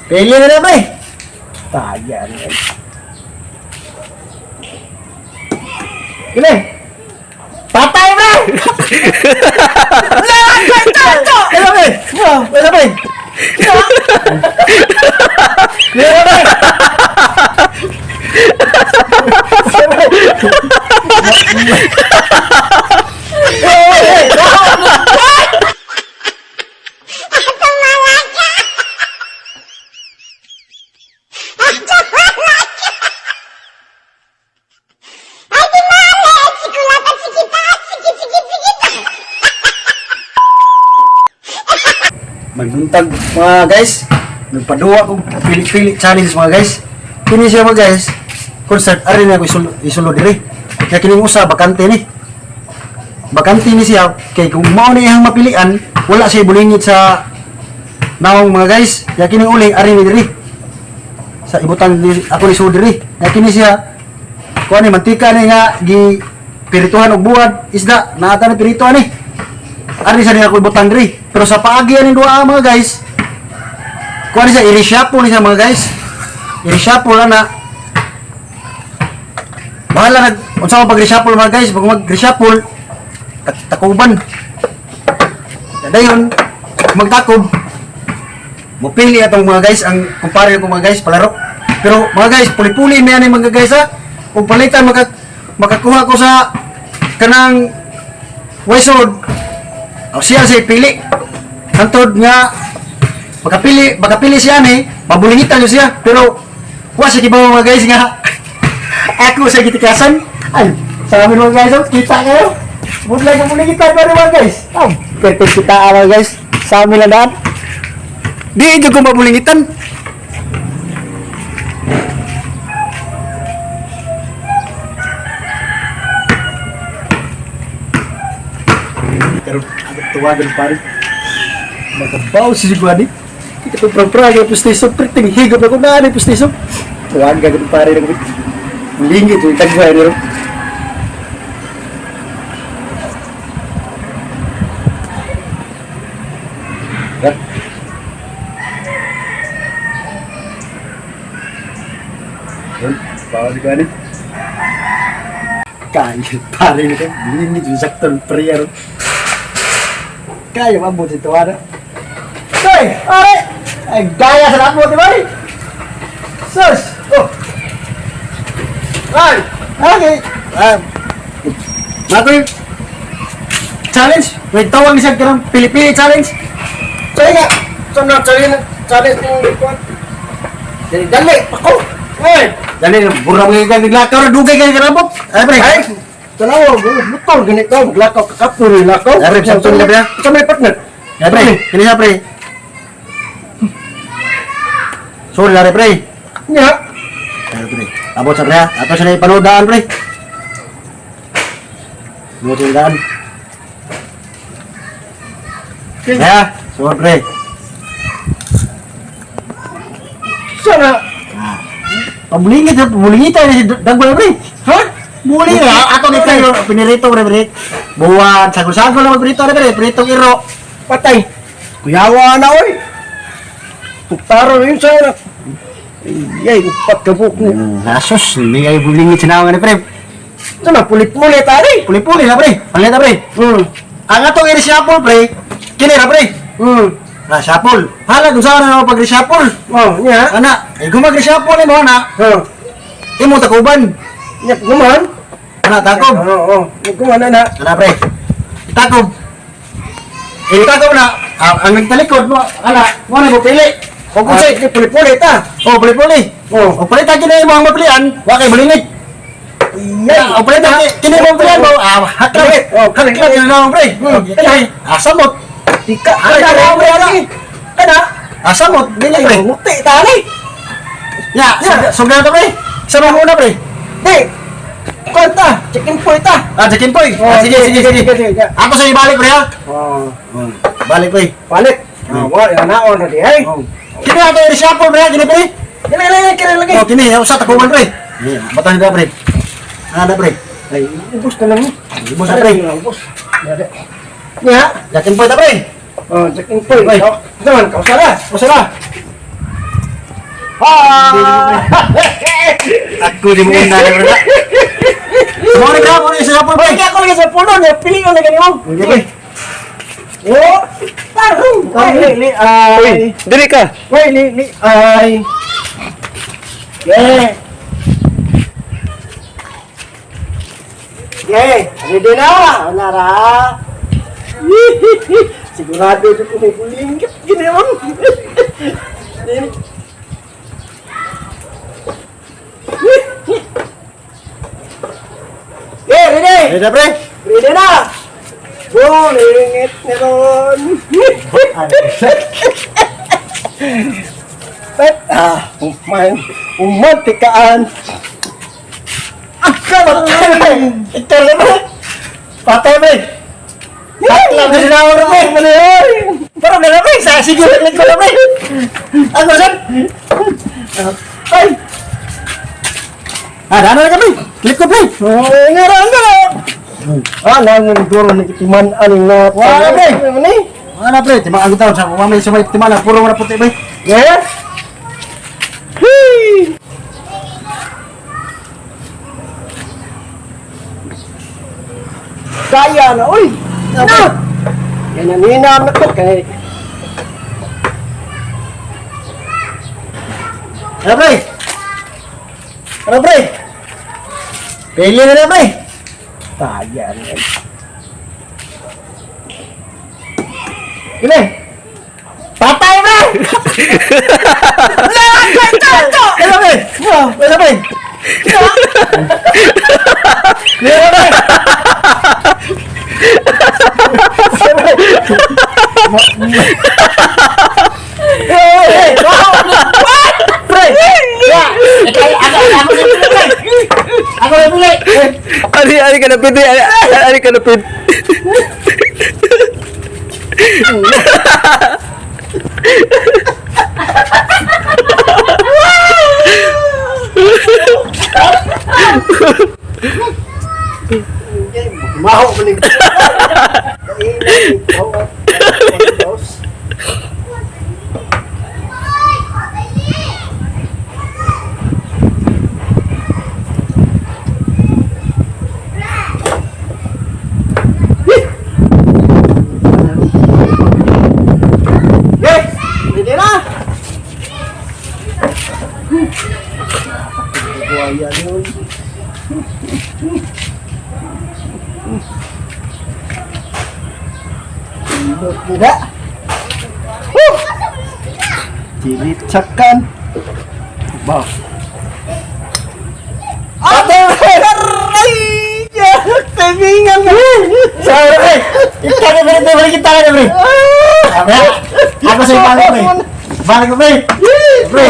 Pili na na, pre. Tayan. Kini. Patay, pre! Ano, pre? Ano, pre? Ano, pre? Magbuntag mga guys. Nagpaduwa kog pili-pili challenge mga guys. Kini siya mga guys. Concert ari na ko isulo, isulo diri. Kaya kining usa bakante ni. Bakante ni siya kay kung mao ni iyang mapilian, wala siya bulingit sa naong mga guys. Kaya kining uli ari ni diri. Sa ibutang ni ako ni sulod diri. Kaya kini siya kuan ni mantika ni nga gi pirituhan og buwad isda naata ni pirito ani. Ari sa nila ko ibutang diri. Pero sa paagi ani duha mga guys. Kuan ni siya i-reshuffle ni siya mga guys. I-reshuffle ana. Bahala nag unsa man pag-reshuffle mga guys, pag mag-reshuffle takuban. Dayon magtakob. Mupili atong mga guys ang kumpare ko mga guys palaro. Pero mga guys, puli-puli mi ani mga guys ha. Ug palitan makakuha ko sa kanang Waysod. O siya siya pili. Hantod nga makapili siya ni, mabulingitan yun siya. Pero wa siya kibaw mga guys nga ako sa gitikasan. Ay, sa amin mga guys, oh, kita kayo. Budlay ka bulingitan pa rin mga guys. Oh, perfect kita ah, mga guys. Sa amin lang daan. Di jud ko mabulingitan. Pero tuwagan pare. Makabaw si Sigwani. Kita ko prang-prang yung pustiso. Priting higop ako na ni pustiso. Tuwagan ka pare. Lingit yung tagway nito. Ya. Yun, bawa si Gwani. Kaya pare nito. Lingit yung sakton prayer. Kaya mabot si Tuwana. Hoy, are! Ay, gaya sa nabot, di ba? Sus! Oh! Ay, Okay. Matoy, challenge. Wait, tawag ni siya kanang pili-pili challenge. Sorry nga. So na challenge challenge mo kuan. Dali dali ako. Ay, Dali, bura mo yung naglakaw, dugay kayo karabot. Ay, pre. ay. Tanaw, motor ganito, maglakaw kakapur lakaw. Ay, pre, sabton ka, pre. Sa may partner. Ay, pre. Kini siya, pre. Sorry, lari, pre. Nya. Ay, pre. Abot sa pre, ha? Ato siya na ipanudaan, pre. Abot sa daan. Kaya, sorry, pre. Sana. Pabulingit, pabulingit tayo si Dagwal, pre. Ha? Buli na, ako ni kayo, pinirito, pre, pre. Buwan, sagol-sagol lang magpirito, pre, pre. Piritong iro. Patay. Kuyawa na oy. Putaro yun sa na. Ay, upat ka buk ni. Asos, hindi kayo bulingit sinawa ni pre. Sana puli-puli tari. Puli-puli na, pre. Palit na, pre. Ang atong i-reshuffle, pre. Kini na, pre. Reshuffle. Hala, kung saan na pag-reshuffle. Oh, nya. Ana, eh, kung mag-reshuffle mo, ana, Oh. imo takuban. Nya guman. Ana, takob. Oo, oh, oh. Guman na. Ana, pre. Itakob. Itakob na. Ang nagtalikod mo, ana, mo na mo pili. O kung Ah, sa, sige, puli-puli ta. o puli-puli. Oh. O palitan kini mo ang mapilian, wa kay bulingit. Iyay. O palitan kini mo ang pilian mo, ah, haklat. Oh, Haklat yun na pre. Kini. Asamot. Tika. Ana, ana, pre, ana. Ana. Asamot, dili pre. Ay, nguti tali. Ya, Ya. sugdan ta pre. Sa mga una pre. Di. Kwanta, chicken point ta. Ah, chicken poy. Oh, Ah, sige, sige, sige. sige, sige. Ako sa ibalik pre ha. Oh, Balik pre. balik. Oh, wa na on na di ay. Kini ato i-reshuffle pre, kini pre. Kini lagi, kini lagi. Oh, kini usa takuban pre. Batang na pre. Ana pre. Ay, ubos na lang. Ubos na, pre. Ubos. Nya. Chicken poy ta pre. Oh, chicken point. Ay. Oh, naman kausa na. Usa na. Ah! Ako di mo una na pre. Mo ni ka, mo ni sa sapol pre. Ay, ako lagi sa puno niya, pili ko lagi nimo. Okay pre. Oh, tarong. Ay, li, li, ay. Uy, dili ka. Uy, li, li, ay. Yeah. Yeah, ready na. Nara. Sigurado ko may bulinggit. Ginayon. Yeah, ready. Ready na pre. Ready na. Bulingit ni Ron. Pet, ah, uman, umantikaan. Ah, kamatay! Ikaw na pre. Patay pre. Tatlo na sila ako pre. Ano yun? Parang na pre, sa siguro lang ko na pre. Ako saan? Ay! Ah, dano na kami. Click ko pre. Oh, nga nga! Ah, nang duro na kitiman aning na. Wala, pre. Ano ni? Wala pre, timak ang taon sa wala may sumay timala, puro wala puti pre. Yeah? Hey! Kaya na, uy! Na! Yan ang hinam na to, kay... Ano pre? Ano pre? Pili na na pre. Kaya na. Pili. Patay pre. Ano pre? Ano pre? Ano pre? Pre! Ya! Ako, ako, ako sa pili, pre! Ako sa pili! Ali, ali ka na pid, ali, ali ka na pid. Maho ko ni... Yes! Ready na! Buhaya yun. Tidak. Huh. Dilitsakan. Ba. Ate, aray! Tabingan mo. Sorry, pre! Ikaw na, pre! Balik kita na, pre! Pre! Ako sa balik, pre! Balik ko, pre! Pre!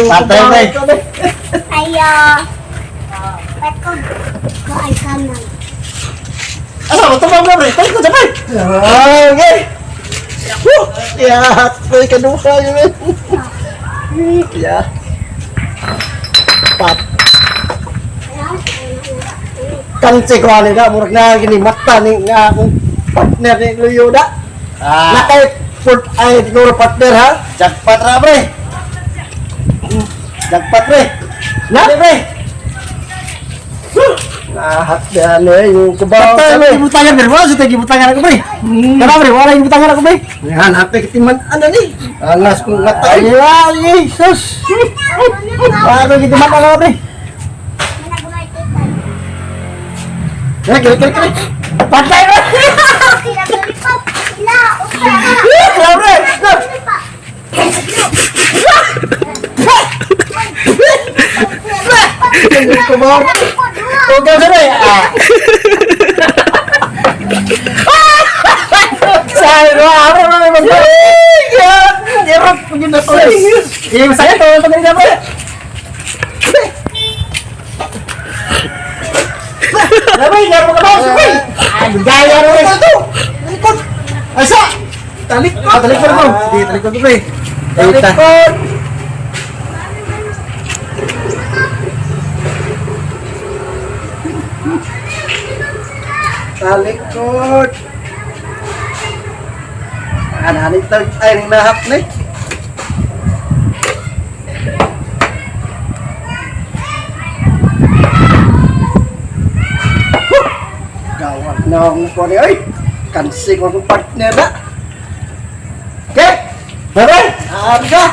Patay, pre. Ayo. Patko. Ko ay kanan. Asa mo? Tumang na, pre! Tayo ko, pre! Okay. Woo! Ya, pre, kaduha yun. Ya. Pat. Kansi ko ani na, murag na gini mata ni nga akong partner ni Luyo da. Ah! Nakay port ay siguro partner ha. Jackpot ra, pre! Jackpot, pre! Na? Dali, pre! Lahat na ano eh, yung kubaw. Patay, Kami. gibutangan, pre! Wala sa gibutangan ako, pre! Kana, pre! Wala gibutangan ako, pre! Yan, hapit kitiman ano ni. Angas kong matay. Ay, ay, sus! Wala ko gituman ako, pre! Kere, kere, kere, kere. Patay, pre! Kere, pre. Kubaw. Okay, pre! Ah! Sabi ko, ah, pre, pre, pre, pre. Yarap, yun na ko. Iya, masakit to, ito kanina, pre. Pre, garo ka ba? Pre! Ay, gaya ro, pre. Talikod. Ay, sa! Talikod. Ah, talikod mo. Sige, talikod ko, pre. Talikod. Talikod. Ano, ano, ay, ning nahap ni. Huh! Gawag na akong ko ni oy. Kansi ko akong partner na. Okay! Bye-bye! Aga!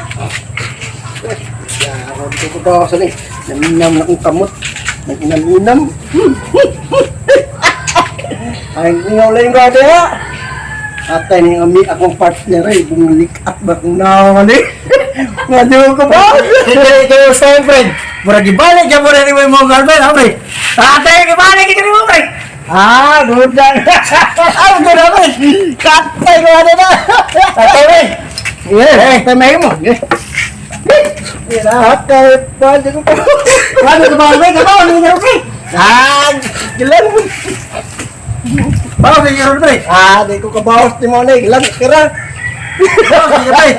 Yaron ko ko ba sa ni? Naminam na akong kamot. Nag-inam-inam. Ay, ingaw lang yung gade ha. Atay ni ami akong partner ay bumulik at ba kung nawa ni. Nga di ko ba? Hindi kayo sa friend. Murag ibalik ka mo rin mo imong girlfriend, ha, pre? Ate, ibalik ka rin mo, pre! Ah, good na. Ah, good na, pre! Katay ko ano na. Ate, pre! Yeah, eh, may mo. Yeah. Lahat kahit pa, di ko pa. Ano ka ba, pre? Kabaw, hindi ka, pre! Ah, gilan. Bawo, hindi ka, pre! Ah, di ko kabawas ni mo na, gilan kira. Bawo, hindi ka, pre!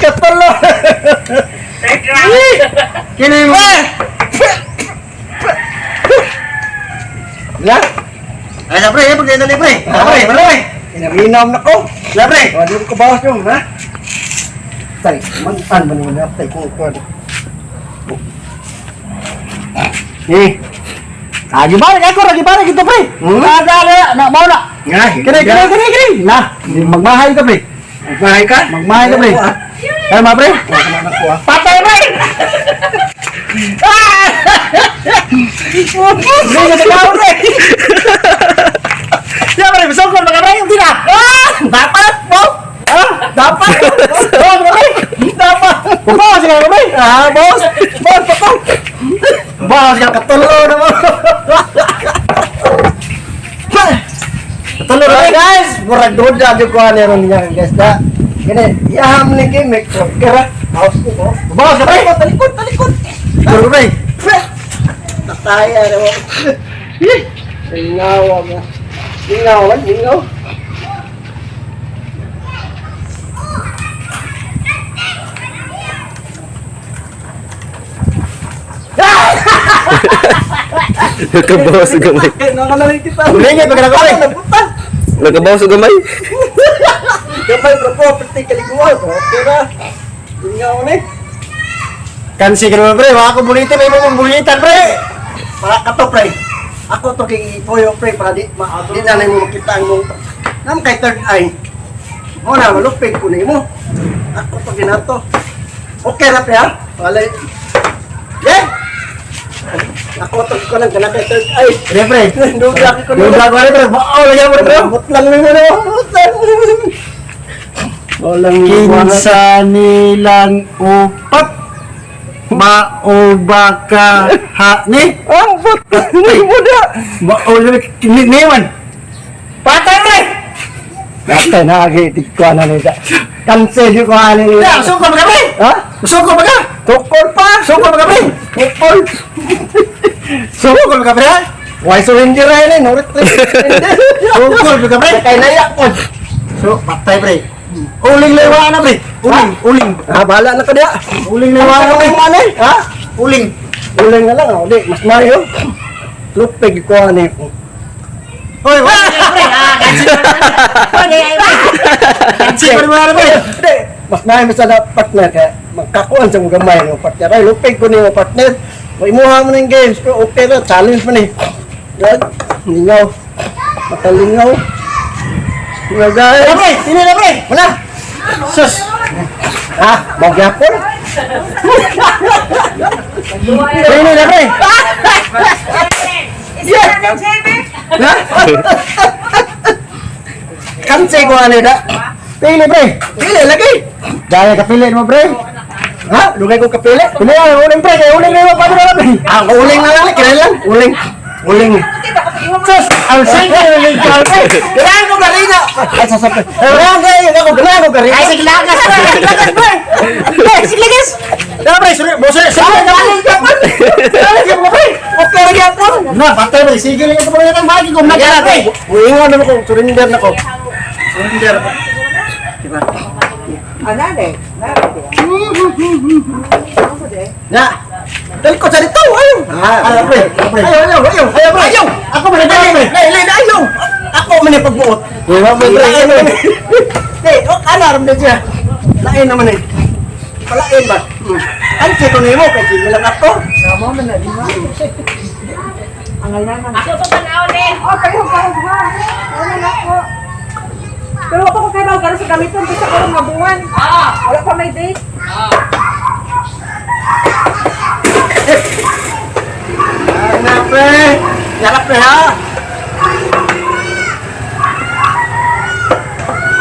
Katalo. Kini mo! La, Ay, na, pre, pag dali, pre! Ah, pre, pre! inaminam na ko. La, pre! O, di ko kabawas yung, ha? Tay, mantan ba naman tay kung ko. Eh! Ah, gibalik ako, ra, gibalik ito, pre! Hmm? Na, na, na, na, mao na! Nga, Kini, kini, kini, kini! Na, magmahay ka, pre! Magmahay ka? Magmahay ka, pre! Kaya ma, pre? Ako, ah. Patay, pre! Ah! Hindi na tao, pre! Ya, pre, bisong ko, mga pre, hindi na! Ah! Dapat mo! Ah! Dapat! Oh, mga pre! Dapat! Bukaw sila, mga pre! Ah, boss! Boss, pataw! Bukaw sila! Katulo na mo! Katulo na, pre! Guys, murag doon na ko ani ron niya guys da. Kini, iyaham ni gimmick ko. Kira, house ko ko. Bukaw sila, pre! Talikod, talikod. Turo, pre! Tataya na mo. Lingaw mo. Lingaw, man, lingaw. Nakabawas sa gamay. Nakalalay kita. Lingit, pagkala ko, pre! Nabutan. Nakabawas sa gamay. Gamay pro property kaliguan. Kira, lingaw ni. Kansi ka naman, pre! Baka kong bulitin, may mong bulitan, pre! Para ka to, pre. Ako to kay Ipoyo, pre, para di, ma, di na mo makita ang mong nam kay third eye. Mo na, malupig ko nimo. Ako to ginato. Okay ra, pre, ha? Walay. Yeah! Ako to ko lang kana kay third eye. Pre, pre! Duga ko Duga ko, pre! Bao, lagyan mo, pre! Bot lang nimo na. Bot lang. Walang Kinsa nilang upat Mauba ka ha ni Ah, bot nimo na. Mao ni ni man. Patay pre. Basta na agi ko na nila. Cancel ko ani nila. Ya, suko ba ka pre? Ha? Suko ba ka? Tukol pa! Suko ba ka pre? Tukol! Suko ba ka pre? Why surrender ay na? Nurit surrender. Suko ba ka pre? Kay nayak po. So, patay pre. Uling lewa na pre. Uling, uling. Ah, bahala na ka diya. Uling lewa na pre. Ano eh? Ha? Uling. Uling na lang. Oh. Di, mas mayo. Lupig ko ano eh. Hoy, wala ka pre. Ah, kansi. Kansi pa naman pre. Di, mas mayo sa na partner kaya magkakuan sa mga gamay ng partner. Ay, lupig ko ni mo partner. Imuha mo ng games pero okay ra, challenge man eh. Yan, lingaw. Makalingaw. Lingaw guys. Pre, ini na pre. Wala. Sus. Ah, magyapon. Ini na pre. Ha? Kanse ko ano da. Pili pre. Pili lagi. Gaya ka pili mo pre. Ha? Lugay ko kapili. Pili ang uling pre, kay uling lewa pa na pre. Ah, uling na lang, kaya lang. Uling. Uling. Sus, ang sige uling ka pre. Ganahan ko garina. Ay, sasabi. Ganahan kayo. Ako, ganahan ko garina. Ay, sige lagas pre, sige lagas pre. Pre, sige lagas. Na pre, sorry, boss, sorry. Sorry, pre. Pre. Okay lagi ako. Na, patay pre, sige lang ito pre, ang magi ko na pre. Uingon naman ko, surrender na ko. Surrender ako. Diba? Na. Dali ko sa dito, ayaw. Ah, Ayaw, pre, pre. Ayaw, ayaw, ayaw. Ayaw, pre. Ayaw. Ako man pre. Lay, lay, ayaw. Ako man yung pagbuot. Uy, wa pre, pre. Lain naman eh. Di, oh, alarm na siya. Lain naman eh. Palain ba? Hmm. Ansi ko nimo kay sige lang ako. Sama man na di ba? Angay na na. Ako to tanaw ni. Oh, kayo pa ha. Ano na ako? Pero ako kay bawo karon sa gamiton bisa karon nga buwan. Ah. Wala pa may date. Ay na pre. Yarap pre ha.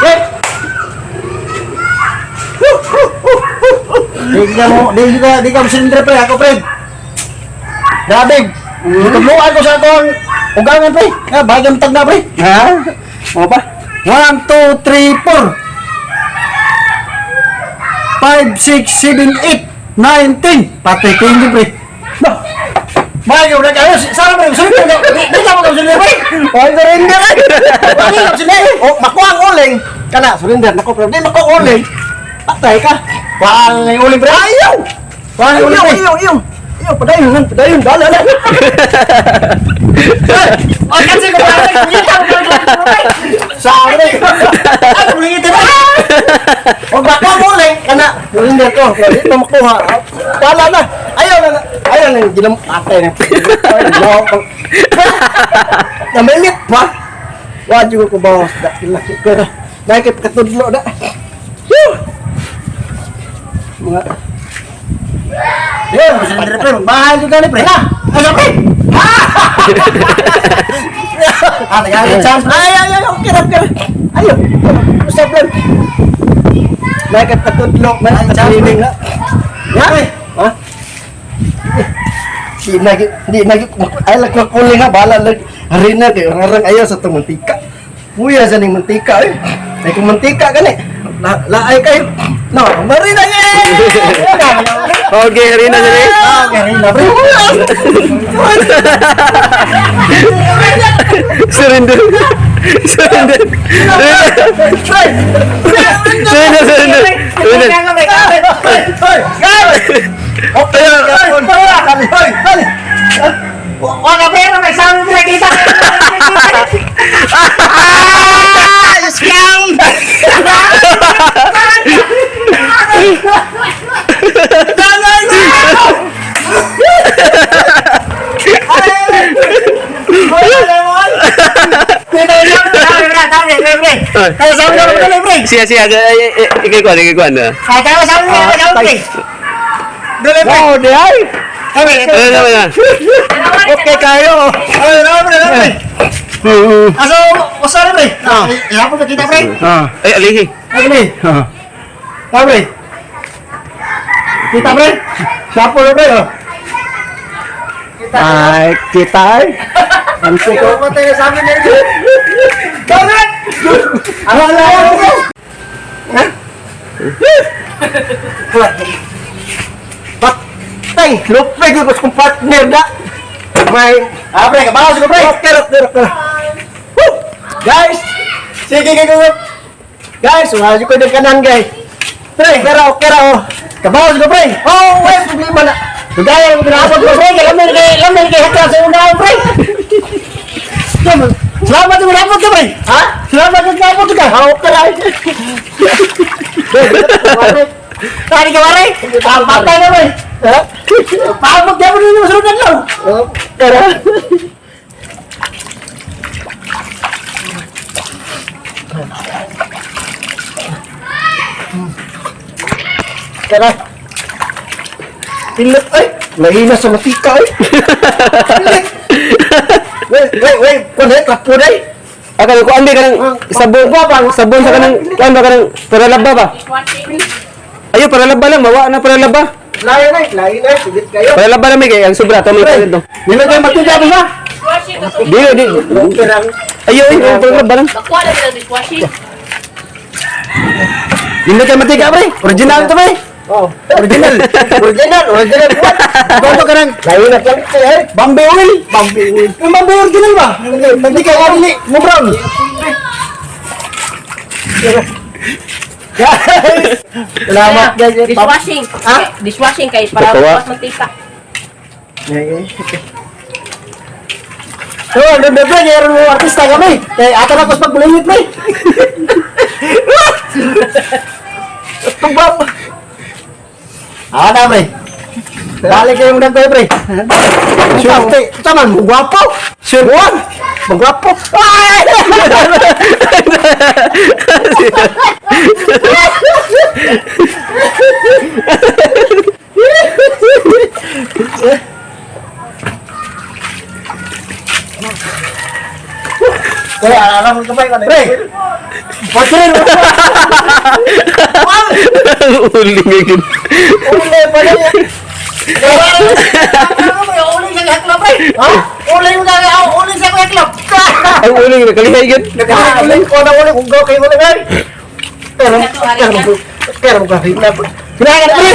Eh. Di ka mo, di ka mo surrender pre, ako pre. Grabe. Tubluan ko sa akong ugangan pre. Ah, bagang tag na pre. Ha? Mo ba? 1, 2, 3, 4. 5, 6, 7, 8, 9, 10. Patay ko yun, pre. No. Bagay na kayo. Sana pre, surrender. Di ka mo surrender pre. Oy, surrender. Bagay ka surrender. Oh, makuha ang uling. Kana, surrender nako pre. Di makuha ang uling. Patay ka. Wala na yung uling pre. Ayaw! Wala na yung uling Ayaw, pre. ayaw, ayaw. Ayaw, padayon lang, padayon. Dala, dala. Oh, kasi ko pa kita ko pre. Sa pre. Ay, uling ito pre. Huwag ba ka uling? Kana, surrender ko. Di pa makuha. Wala na. Ayaw na. Ayaw na. Ginam, patay na. Ay, no. Namilit pa. Wajib ko bawas. Laki ko na. Nakikipagkatudlo na. Whew! Mga Eh, surrender pre. Mahal juga ni pre. Ano pre? Ah, tayo chance pre. Ay, ay, ay, okay ra, okay ra. Ayo, usap lang. May katutlo, may katraining na. Ya, pre. Ha? Di na, ay lang kuling ha, bahala lang. Harina kay rarang ayaw sa itong mantika. Puya sa ning mantika eh. Ay kung mantika gani. La, laay kayo. No, marina ye. Okay, harina na rin. Ah, okay, rin na pre. Surrender. Surrender. Surrender, surrender. Surrender. Okay, hoy, hoy. Wala pre, may sabi pre kita. Ah, scam! Kaya sabi ko pre, pre. Siya, siya. Ikay kuan, ikay kuan. Ah, Kaya sabi ko pre. Dole pre. Wow, di ay. Ano naman na? Okay kayo. Ay, naman pre, naman pre. Aso, usa na pre. Ah, ihapon pa kita pre. Ah. Ay, alihi. Ay, pre. Ah, pre. Kita pre. Siya po pre. Oh. Ay, kita ay. Ansi ko. Patay na sabi niya. Bakit? Wala yan. Ha? Patay! Lupay ko kung partner na. May... Ah, pre, kabawas ko pre. Okay, okay, okay. Woo! Guys! Sige, sige, sige. Guys, wala ko din kanan, guys. Pre, pero okay ra, oh. Kabawas ko pre. Oh, wala problema na. Dugay ang ginapot ko pre, kay lamin kay hukla sa una pre. Salamat sa ginapot ka pre. Ha? Salamat sa ginapot ka. Ah, okay ra. Tari ka pare. Ah, patay na pre. Ha? Paamot ka mo ninyo sunod adlaw. Okay ra. Tara. Pilit ay. Mahina sa matika ay. Pilit. Wait, wait, wait. Kuan ay kapo day. Ah, kanang kuan di kanang sabon. Sabon sa kanang kuan ba kanang para laba ba? Dishwashing. Ayo para laba lang, mawa na para laba. Layo na, layo na. Pilit kayo. Para laba na may kay ang sobra to may kayo to. Dili kayo matinda ba? Dishwashing. Di di. Okay lang. Ayo, ayo para laba lang. Nakuha na sila dishwashing. Dili kayo matinda pre. Original to pre. Oh, original. Original, original. Toto ka nang Layo na lang kayo. eh. Bambi oil. Bambi oil. Yung Bambi original ba? Hindi ka dili mo brown. Guys, salamat guys. Dishwashing. Ha? Dishwashing kay para Patawa. mas mantika. So, remember pre, kaya mo artista kami. Kaya ato na kos pagbulingit pre. Tubam. Ah, na pre. Balik kayo mong dagkoy, pre. Sure. Tama mo gwapo. Sure. Buwan. Magwapo. Ay! Pre, alam mo kamay ka na. Pre! Patrin! Uling ngayon. Uli pa na yan. Uli sa haklap, pre. Ha? Uli mo na, uli sa haklap. Ang uling nakalihay gyud. Uli ko na uli kung gaw kayo uli ay. Pero pero pero ko hina. Kinakan, pre!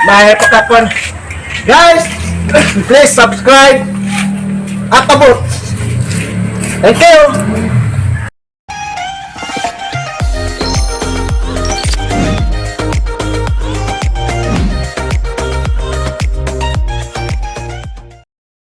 May pagkakuan. Guys, please subscribe at abot. Thank you.